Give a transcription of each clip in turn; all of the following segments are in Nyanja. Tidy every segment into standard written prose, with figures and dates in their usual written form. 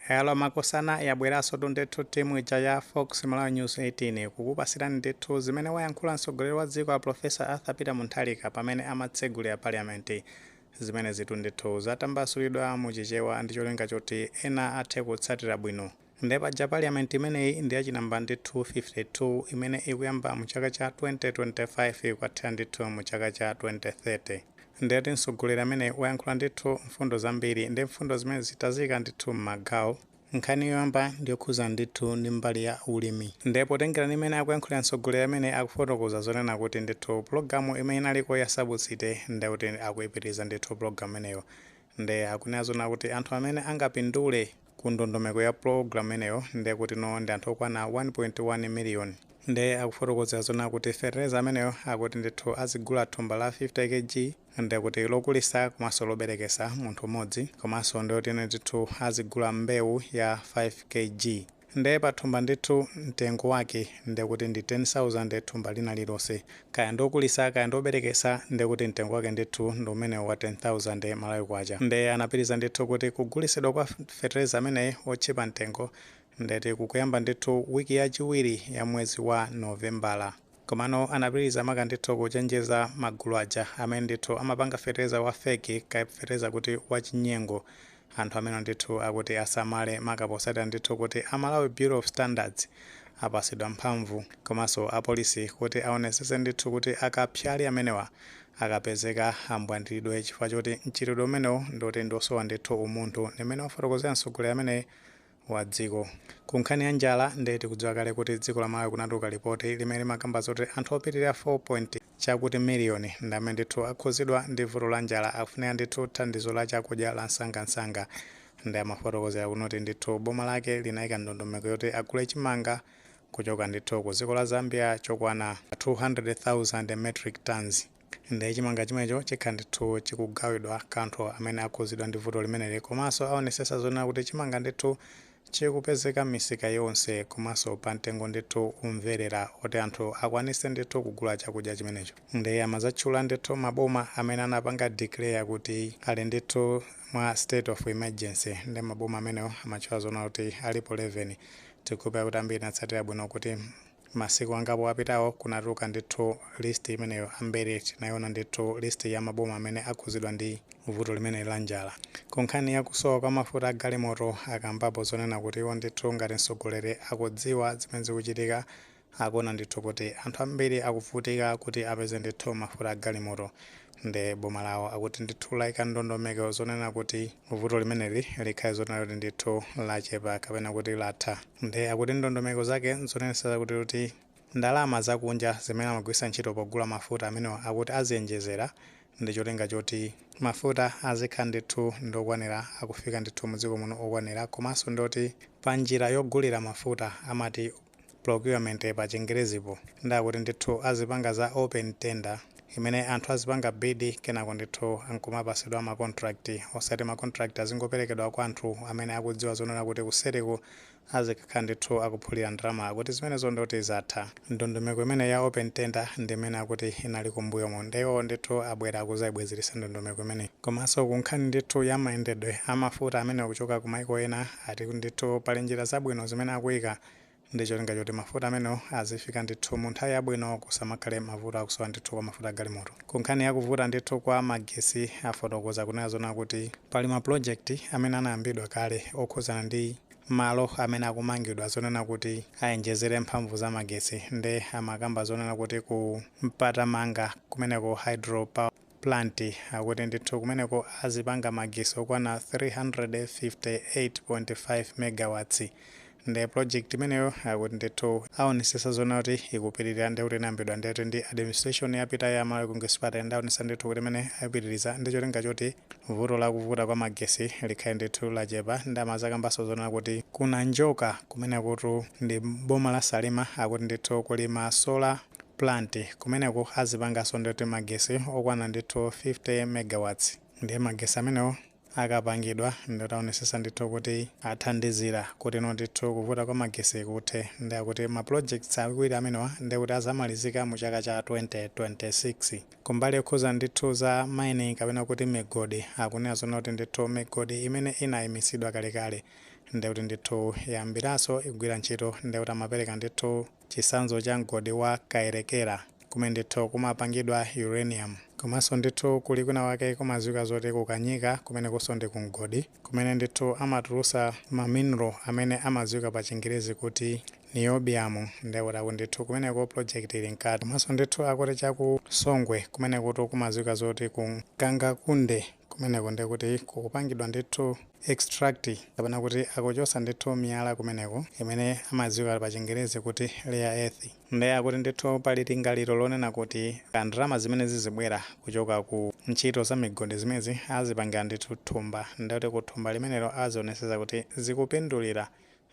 Hello makosana, yabweranso ndithu timu ija ya Fox Malawi News 18 kukupasirani ndithu zimene wayankhula mtsogoleri wa dziko a Professor Arthur Peter Mutharika pamene amatsegulira Parliament. Zimene zitu ndithu zatambasulidwa muchichewa ndi cholinga choti ena athe kutsatira bwino. Nde paja Parliament imeneyi ndi yachinamba ndithu 52 imene ikuyamba mu chaka cha 2025 kukathera ndithu mu chaka cha 2030. Ndeti mtsogoleri amene wayankhula ndithu mfundo zambiri, ndi mfundo zimene zitazika ndithu m'magawo. Nkhani yoyamba ndiyokhuza ndithu ndi mbali ya ulimi. Ndipo tengera imene akuyankhulira mtsogoleri amene akufotokoza zonena kuti ndithu pulogalamu imene inaliko ya subsidy, ndekuti akuyipitiriza ndithu pulogalamu imeneyo. Nde akunena zona kuti anthu amene angapindule ku ndondomeko ya pulogalamu imeneyo ndekuti no ndi anthu okwana 1.1 million. Nde akufotokozera zona kuti fetereza ameneyo akuti ndithu azigula thumba la 50 kg, ndekuti lokulisa komanso loberekesa munthu mmodzi, komanso ndikuti ndithu azigula mbewu ya 5 kg. Nde pathumba ndithu mtengo wake ndekuti ndi 10,000 thumba lina lilonse, kaya ndokulisa kaya ndoberekesa, ndekuti mtengo wake ndithu ndi umene wa 10,000 Malawi kwacha. Nde anapitiriza ndithu kuti kugulisidwa kwa fetereza ameneyi otchipa mtengo ndeti kukuyamba ndithu wiki yachiwiri ya mwezi wa Novembala. Komano anapitiriza maka ndithu kuchenjeza magulu aja amene ndithu amapanga fetereza wa fake, kaya fetereza kuti wachinyengo. Anthu amene ndithu akuti asamale, maka posatira ndithu kuti a Malawi Bureau of Standards apasidwa mphamvu komanso apolisi kuti aonesese ndithu kuti akapyali amenewa akapezeka ambwandiridwe, chifukwa choti mchitidwe umenewu ndoti ndiosowa ndithu umunthu, ndimene wafotokozera mtsogoleri amene wa dziko. Ku nkhani ya njala, ndiye tikudziwa kale kuti dziko la Malawi kunatuluka ripoti limene limakamba zoti anthu opitirira 4 point chakuti miliyoni ndi amene ndithu akhuzidwa ndi vuto la njala, akufunika ndithu thandizo la chakudya la msangamsanga. Ndi amafotokozera kunoti ndithu boma lake linayika ndondomeko yoti agule chimanga kuchoka ndithu ku dziko la Zambia chokwana 200,000 metric tons. Ndi chimanga chimenecho chikhala ndithu chikugawidwa kanthu amene akhuzidwa ndi vuto limeneli, komanso aonesesa zonena kuti chimanga ndithu chikupezeka m'misika yonse komanso pa mtengo ndithu umverera oti anthu akwanise ndithu kugula chakudya chimenecho. Ndi amazatchula ndithu maboma amene anapanga declare kuti ali ndithu mwa state of emergency. Ndi maboma amenewo amatchula zona kuti alipo 11. Tikupeza kuti ambiri natsatira bwino kuti masiku angapo apitawo kunatuluka ndithu list imeneyo. Ambiri tinayiona ndithu list ya maboma amene akhuzidwa ndi vuto limene la njala. Ku nkhani ya kusowa kwa mafuta a galimoto, akambapo zonena kuti iwo ndithu ngati mtsogoleri akudziwa zimene zikuchitika, akuona ndithu kuti anthu ambiri akuvutika kuti apeze ndithu mafuta a galimoto. Ndi boma lawo akuti ndithu layika ndondomeko zonena kuti vuto limeneli likhale zonena kuti ndithu lachepa kapena kuti latha. Ndi akuti ndondomeko zake nzonenesa kuti ndalama zakunja zimene amagwiritsa ntchito pogula mafuta amenewa akuti aziyenjezera ndi cholinga choti mafuta azikhala ndithu ndokwanira, akufika ndithu mudziko muno okwanira. Komanso ndoti pa njira yogulira mafuta, amati procurement pa Chingerezipo, ndakuti ndithu azipanga za open tender imene anthu azipanga bid, kenako ndithu ankumapasidwa ma contract, osati ma contract azingoperekedwa kwa anthu amene akudziwa zonena kuti kuseriku azikakhala ndithu akuphulira ndalama. Akuti zimenezo ndoti zatha. Ndondomeko imene ya open tender ndi imene akuti inali kumbuyomo, ndiwo ndithu abwera akuzayibwezeretsa ndondomeko imene. Komanso ku nkhani ndithu ya mayendedwe amafuta amene akuchoka ku maiko ena, ati ndithu pali njira zabwino zimene akuyika ndi cholinga choti mafuta amenewo azifika ndithu mu nthawi yabwino, kusamakhale mavuto akusowa ndithu kwa mafuta agalimoto. Ku nkhani yakuvuta ndithu kwa magesi, afotokoza kunena zona kuti pali ma project amene anayambidwa kale okhuzana ndi malo amene akumangidwa zonena kuti ayenjezere mphamvu za magesi. Ndi amakamba zonena kuti ku Mpatamanga kumeneko hydropower plant, akuti ndithu kumeneko azipanga magesi okwana 358.5 megawatts. Ndi project imeneyo akuti ndithu aonesesa zona kuti ikupitirira, ndi kuti inayambidwa ndithu ndi administration yapita ya Malawi Congress Party. Ndaonesa ndithu kuti imene ayipitiriza ndi cholinga choti vuto lakuvuta kwa magesi likhale ndithu lachepa. Ndi amazakambanso zonena kuti kuna njoka kumenekutu ndi boma la Salima, akuti ndithu kuli ma solar plant kumeneko azipanganso ndithu magesi okwana ndithu 50 megawatts. Ndiye magesi amenewo akapangidwa, nditaonesesa ndithu kuti athandizira kuti no ndithu kuvuta kwa magesi kuthe. Ndi akuti ma projects awiri amenewa ndi kuti azamalizika mu chaka cha 2026. Kumbali yokhuza ndithu za mining kapena kuti migodi, akunena zona kuti ndithu migodi imene inayimisidwa kalekale Ndekuti ndithu yambiranso igwira ntchito. Ndekuti amapereka ndithu chitsanzo cha mgodi wa Kayelekera, kumene ndithu kumapangidwa uranium. Komanso ndithu kuli kwina wake kumadziwika zoti kukanyika, kumene kunso ndi kumgodi kumene ndithu amatulusa ma mineral amene amadziwika pa Chingerezi kuti niobium. Ndekuti aku ndithu kumeneko project ili mkati. Komanso ndithu akuti chaku Songwe kumene kuti kumadziwika zoti ku Kangankunde, kumeneko ndekuti kukupangidwa ndithu extract, kapena kuti akuchosa ndithu miyala kumeneko imene amadziwika pa Chingerezi kuti rare earth. Ndiye akuti ndithu pali lingaliro lonena kuti ndalama zimene zizibwera kuchoka ku ntchito za migodi zimenezi azipangira ndithu thumba. Ndekuti ku thumba limenelo azionesesa kuti zikupindulira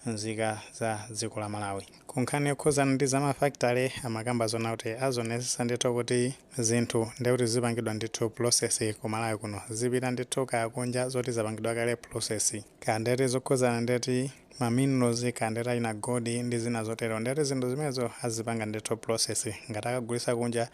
nzika za dziko la Malawi. Ku nkhani yokhuzana ndi za mafakitale, amakamba zona kuti azionesesa ndithu kuti zinthu ndekuti zipangidwa ndithu process ku Malawi kuno, zipita ndithu kaya kunja zoti zapangidwa kale process, kaya ndeti zokhuzana ndeti ma minerals, kaya ndeti achina gold ndi zina zotero. Ndeti zinthu zimenezo azipanga ndithu process, ngati akagulisa kunja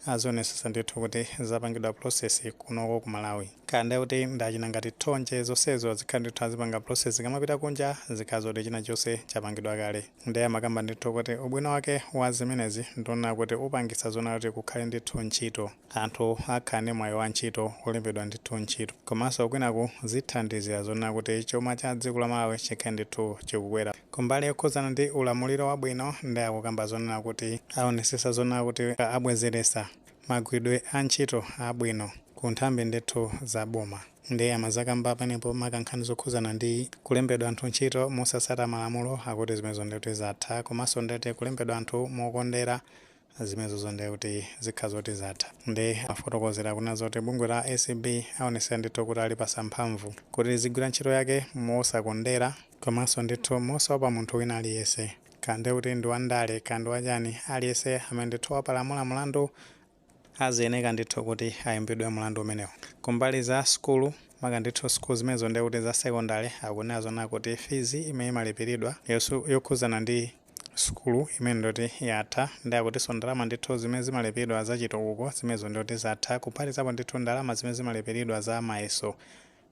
azionesesa ndithu kuti zapangidwa process kunoko ku Malawi. Kaya ndekuti ndachina ngati thonje, zonsezo zikhala ndithu azipanga process, kamapita kunja zikhala zoti china chonse chapangidwa kale. Ndiye amakamba ndithu kuti ubwino wake wa zimenezi ndiona kuti upangisa zona kuti kukhale ndithu ntchito, anthu akhala ndi mwayi wa ntchito, olembedwa ndithu ntchito. Komanso kwinaku zithandizira zona kuti chuma cha dziko la Malawi chikhale ndithu chikukwera. Kumbali yokhuzana ndi ulamuliro wabwino, ndi akukamba zonena kuti aonesesa zona kuti abwezeresa magwiridwe a ntchito abwino ku nthambi ndithu za boma. Ndiye amazakamba panepo makankhani zokhuzana ndi kulembedwa anthu ntchito mosasata malamulo, akuti zimenezo ndikuti zatha. Komanso ndete kulembedwa anthu mokondera, zimenezozo ndekuti zikhala zoti zatha. Ndi afotokozera kuna zoti bungwe la ACB aonesera ndithu kuti alipasa mphamvu kuti zigwira ntchito yake mosakondera, komanso ndithu mosaopa munthu wina aliyense, kande kuti ndi wandale, kandi wachani. Aliyense amene ndithu wapalamula mlandu aziyeneka ndithu kuti ayimbidwe mlandu umenewo. Kumbali za sukulu, maka ndithu sukulu zimenezo ndekuti za secondary, akunena zona kuti fees imene imalipiridwa yokhuzana ndi sukulu imene ndoti yatha. Ndi akutinso ndalama ndithu zimene zimalipiridwa za chitukuko, zimenezo ndoti zatha, kuphatizapo ndithu ndalama zimene zimalipiridwa za mayeso,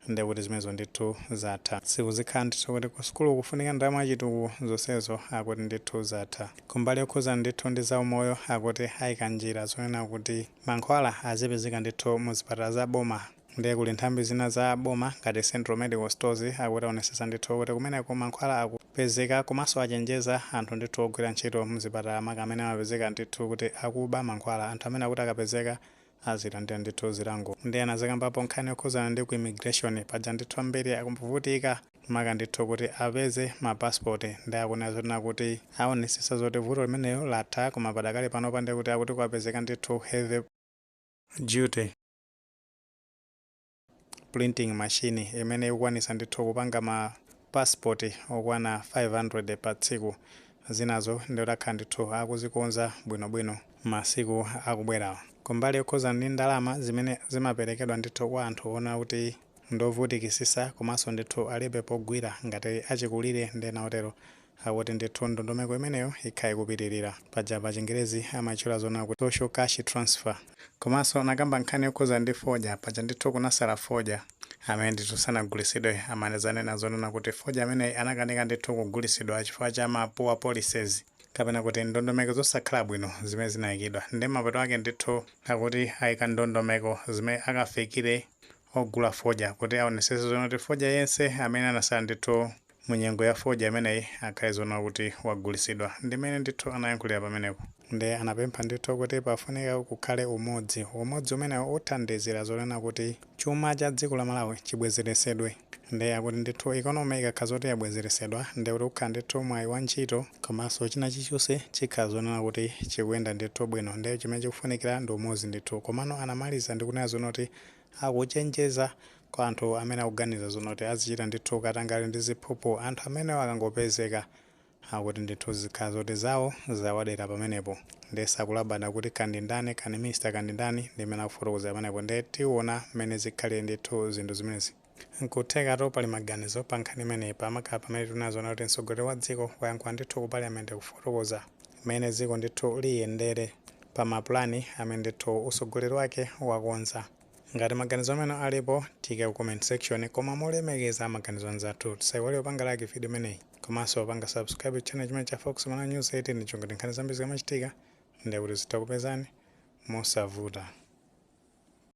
ndekuti zimenezo ndithu zatha. Sikuzikhala ndithu kuti ku sukulu kufunika ndalama yachitukuko, zonsezo akuti ndithu zatha. Kumbali yokhuzana ndithu ndi zaumoyo, akuti ayika njira zonena kuti mankhwala azipezeka ndithu muzipatala za boma. Ndiye kuli nthambi zina za boma ngati Central Medical Stores, akuti aonesesa ndithu kuti kumeneko mankhwala akupezeka. Komanso achenjeza anthu ndithu ogwira ntchito muzipatala, maka amene amapezeka ndithu kuti akuba mankhwala, anthu amene akuti akapezeka azilandira ndithu zilango. Ndi anazakambapo nkhani yokhuzana ndi ku immigration. Paja ndithu ambiri akuvutika maka ndithu kuti apeze mapasipoti. Ndi akunena zotina kuti aonesesa zoti vuto limeneyo latha. Koma padakali panopa ndi kuti akuti kwapezeka ndithu heavy duty printing machine imene ikukwanisa ndithu kupanga ma passport okwana 500 pa tsiku. Zinazo ndikuti ndithu akuzikonza bwinobwino masiku akubwerawa. Kumbali yokhuza ndi ndalama zimene zimaperekedwa ndithu kwa anthu ona kuti ndovutikisisa, komanso ndithu alibe pogwira, ngati achikulire ndi ena otero, akuti ndithu ndondomeko imeneyo ikhala ikupitirira. Paja pa Chingerezi amatchula zona kuti social cash transfer. Komanso nakamba nkhani yokhuza ndi fodya. Paja ndithu kunasala fodya amene ndithu sanagulisidwe. Amanezanena zonena kuti fodya ameneyi anakanika ndithu kugulisidwa chifukwa cha ma poor policies, kapena kuti ndondomeko zosakhala bwino zimene zinayikidwa. Ndi mapeto ake ndithu akuti ayika ndondomeko zimene akafikire ogula fodya, kuti aonesese zona kuti fodya yense amene anasala ndithu munyengo ya fodya imeneyi akhale zona kuti wagulisidwa. Ndimene ndithu anayankhulira pamenepo. Ndi anapempha ndithu kuti pafunika kukhale umodzi, umodzi umenewo uthandizira zonena kuti chuma cha dziko la Malawi chibwezeresedwe. Ndi akuti ndithu economy ikakhala zoti yabwezeresedwa, ndi kuti kukhala ndithu mwayi wa ntchito, komanso china chilichonse chikhala zonena kuti chikuyenda ndithu bwino. Ndi chimene chikufunikira ndi umodzi ndithu. Komano anamaliza ndi kunena zona kuti akuchenjeza kwa anthu amene akuganiza zona kuti azichita ndithu katangale ndi ziphuphu. Anthu amenewo akangopezeka, akuti ndithu zikhala zoti zawo zawadera pamenepo. Ndi sakulabada kuti kandi ndani, kandi minister, kandi ndani. Ndi mmene akufotokoza pamenepo. Ndi tiona mmene zikhalire ndithu zinthu zimenezi. Nkuthekatu pali maganizo pa nkhani imeneyi, pamakhala pamene tinazona kuti mtsogoleri wa dziko wayankhula ndithu ku parliament kufotokoza mmene dziko ndithu liyendere pa mapulani amene ndithu utsogoleri wake wakonza. Ngati maganizo amene alipo, tiyike ku comment section, koma molemekeza maganizo anzathu. Tisaiwale kupanga like video imeneyi komanso panga subscribe channel chimene cha Fox Malawi News 18, chongoti nkhani zambiri zikamachitika ndikuti zitha kupezani mosavuta.